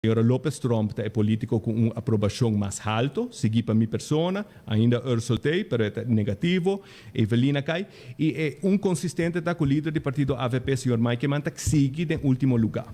Señora Lopez Tromp ta e politico cu un aprobacion mas halto, sigui pa mi persona, ainda Ursell t'ey, pero e ta negativo, Evelyn a cay, y e un consistente ta cu lider di partido avp, señor Mike Eman, ta sigui den ultimo luga.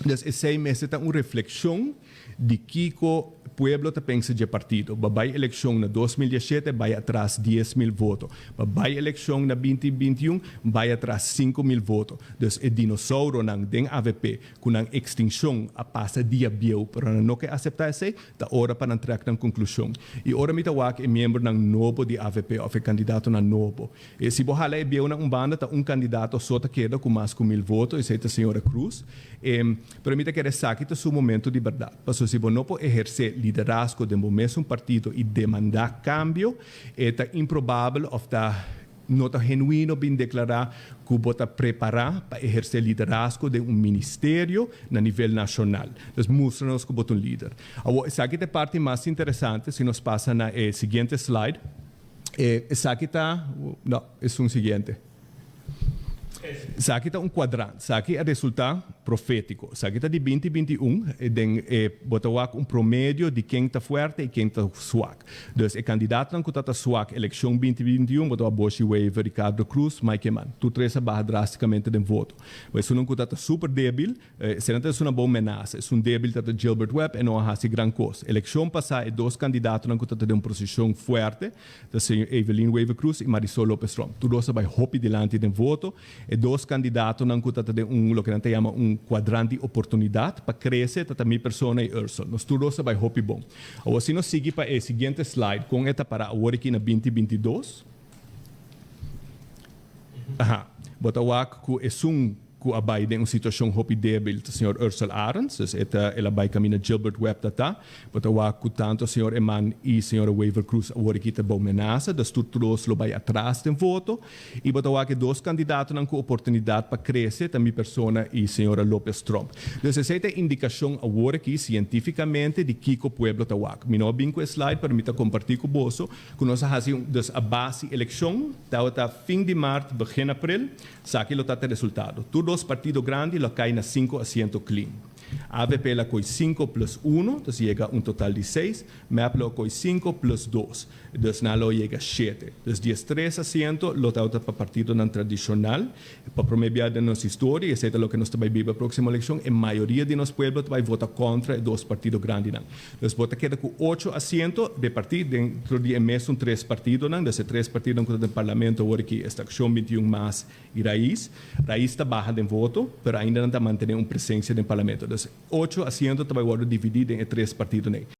Dus esey mester ta un reflexion di kico pueblo ta pensa dje partido. Ba bay eleccion na 2017, bay atras 10,000 voto. Ba bay eleccion na 2021, bay atras 5000 voto. Dus e dinosauronan den avp, cu nan extincion a pasa dia bieu, pero nan no ke acepta esey, ta ora pa nan trek nan conclusion. Y ora mi ta wak e miembronan nobo di avp of e candidatonan nobo, e si bo hala e bieunan un banda, ta un candidato so ta keda cu mas cu 1000 voto, esey ta señora Croes. E, pero mi ta kere esaki ta su momento di berdad. Pasobra si bo no por eherce liderazgo den bo mesun partido y demanda cambio, e ta improbabel of ta no ta genuino bin declara cu bo ta prepara pa eherce liderazgo den un ministerio na nivel nacional. Dus mustra nos cu bo ta un lider. Awor, esaki ta e parti mas interesante, si nos pasa na e siguiente slide. E, esaki ta, no, esun siguiente. Esaki ta un cuadrante. Esaki a resulta profetico. Esaki ta di 2021, den e bo ta wak un promedio di ken ta fuerte y ken ta zwak. Dus e candidatonan cu ta zwak eleccion 2021, bo ta wak Booshi Wever, Ricardo Croes, Mike Eman. Tur tres a baha drasticamente den voto. Maar esunnan cu ta super debil, esey ta una bon menasa. Esun debil ta Gilbert Webb e no a haci gran cos. Eleccion pasa, e dos candidatonan cu ta den un posicion fuerte, ta señor Evelyn Wever Croes y Marisol Lopez Tromp. Tur dos a bay hopi dilanti den voto. E dos candidatonan cu ta den un, loke nan ta yama un cuadrante di oportunidad pa crece, ta mi persona y Ursell. Nos tur dos a bay hopi bon. Awor, si nos sigui pa e siguiente slide, con e ta para awor aki na 2022. Aha. Bo ta wak cu esun cu a bay den un situacion hopi debil ta señor Ursell Arends, dus e ta el a bay camina Gilbert Webb ta. Bo ta wak cu tanto señor Eman y señora Wever Croes awor aki ta bou menasa, dus tur dos lo bay atras den voto. Y bo ta wak e dos candidatonan cu oportunidad pa crece, ta mi persona y señora Lopez Tromp. Dus esey ta indicacion awor aki cientificamente di kico pueblo ta wak. Mi no a bin cu e slide, pero mi ta comparti cu boso cu nos a haci dus a base eleccion, ta fin di maart, begin april, esaki lo ta e resultado. Tur dos partido grandi lo cay na 5 asiento clean. AVP lo coy 5 plus 1, dus yega un total di 6. MEP lo coy 5 plus 2, dus nan lo yega 7. Dus 13 asiento lo ta pa partidonan tradicional. Pa prome biaha den nos historia, esey ta loke nos ta bay biba proximo eleccion, e mayoria di nos pueblo ta bay vota contra e dos partido grandinan. Dus bo ta keda cu 8 asiento reparti dentro di e mesun tres partidonan, dus e tres partidonan cu ta den parlamento awor aki, esta Accion 21, MAS y Raiz. Raiz ta baha den voto, pero ainda nan ta mantene un presencia den parlamento. Dus 8 asiento ta bay wordo dividi den e tres partidonan.